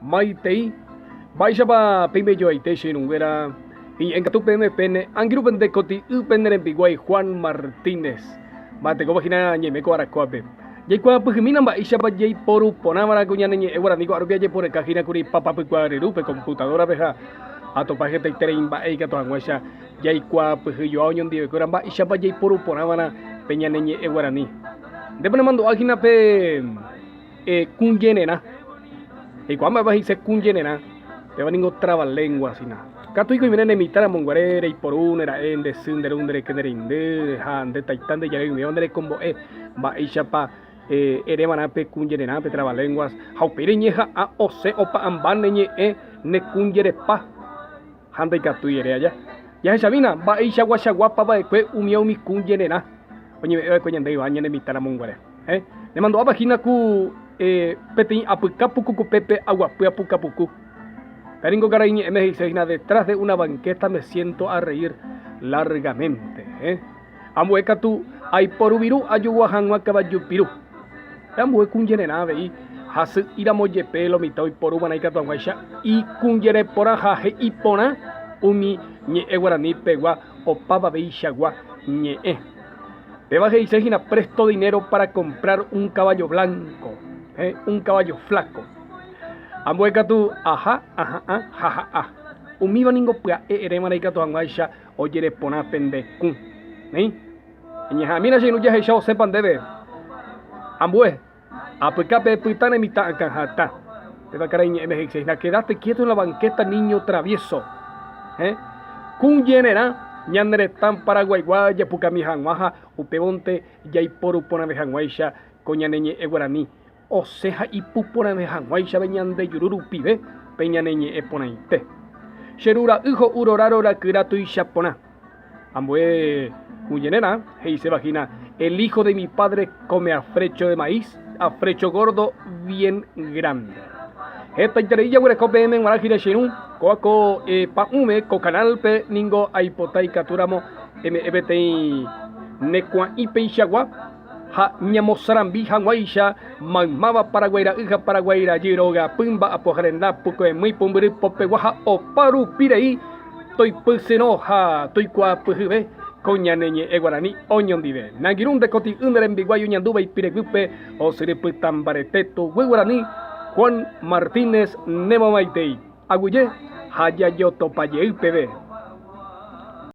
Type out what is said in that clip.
Maitei, mba'éichapa peime joaite che irũnguéra, iñe'ẽngatu peẽme pene angirũ pende koti'y pene rembiguái Juan Martínez. Mba'etekópa hína ñaime ko arakuápe. Jaikuaapyhymína mba'éichapa jaiporu porãva'erã ko ñane ñe'ẽ guarani ko'árupi ajeporeka hína kuri papapykua ryrúpe computadora-pe ha atopa hetaiterei mba'e ikatu hag̃uáicha jaikuaapyhyjoa oñondivekuéra mba'éichapa jaiporu porãva'erã pe ñane ñe'ẽ guarani. Ndépa nemandu'a hína pe kũjenerã. Eikuaa mba'épa he'ise kũjenerã, péva ningo trabalenguas hína. Katu ikoimíne ne mitã ramo guare reiporu ne ra'e, nde sy, nde ru, nde reke, nde reindy ha nde taita nde jave umíva nde rekombo'e mba'éichapa ere va'erã pe kũjenerã, pe trabalenguas, ha upéi reñeha'ã osẽ opa'ãmba ne ñe'ẽ ne kũjerepa ha ndaikatúi ere aja. Jahechamína mba'eichaguachaguápa va'ekue umíva umi kũjenerã oñeme'ẽ va'ekue ñande yva ñane mitã ramo guare. Nemandu'ápa hína ku peteĩ apyka puku kupépe aguapy apuka puku. Pe ningo karai ñe'ẽme he'ise hína detrás de una banqueta me siento a reír largamente. Ambue katu aiporu viru ajogua hag̃ua kavaju piru. Pe ambue kũjererã avei hasy'íramo jepe lo mitã oiporúva'erã ikatu hag̃uáicha ikũjere porã ha he'i porã umi ñe'ẽ guarani pegua opavaveichagua ñe'ẽ. Péva he'ise hína presto dinero para comprar un caballo blanco, un caballo flaco. Ambue katu aha, aha'ã ha ha'a. Umíva ningo pya'e eréva'erã ikatu hag̃uáicha ojere porã pende kũ. Néi? Eñeha'ãmína che irũ jahecha osẽpa ndéve. Ambue, apykápe pytã ne mitã akã hatã. Péva karai ñe'ẽme he'ise hína, Quedaste quieto en la banqueta niño travieso. Héẽ? Kũ jererã ñane retã Paraguaigua japukami hag̃ua ha upévonte jaiporu porãve hag̃uáicha ko ñane ñe'ẽ guarani osẽ ha ipu porãve hag̃uáichave ñande juru rupive pe ñane ñe'ẽ porãite. Che ru ra'y ho'u rora rora kyra tuicha porã. Ambue kuñererã he'iséva hína, El hijo de mi padre come afrecho de maíz, afrecho gordo bien grande. Hetaiterei jaguereko peẽme g̃uarã hína che irũ, kóva ko pa'ũme, ko canal-pe ningo aipota ikatúramo eme'ẽ peteĩ ne kuã'i peichagua ha ñamosarambi hag̃uáicha maymáva Paraguái ra'y ha Paraguái rajy rogapy mba'apoha renda pukoemýi pumbyry popegua ha opa rupi rei toipysyrõ ha toikuaapyhyve ko ñane ñe'ẽ guarani oñondive. Nangirũ nde koti'ỹ ne rembiguái oñandúva ipireguýpe osyry pytã mbarete tuguy guarani Juan Martínez nemomaitei. Aguyje ha jajotopa jey peve.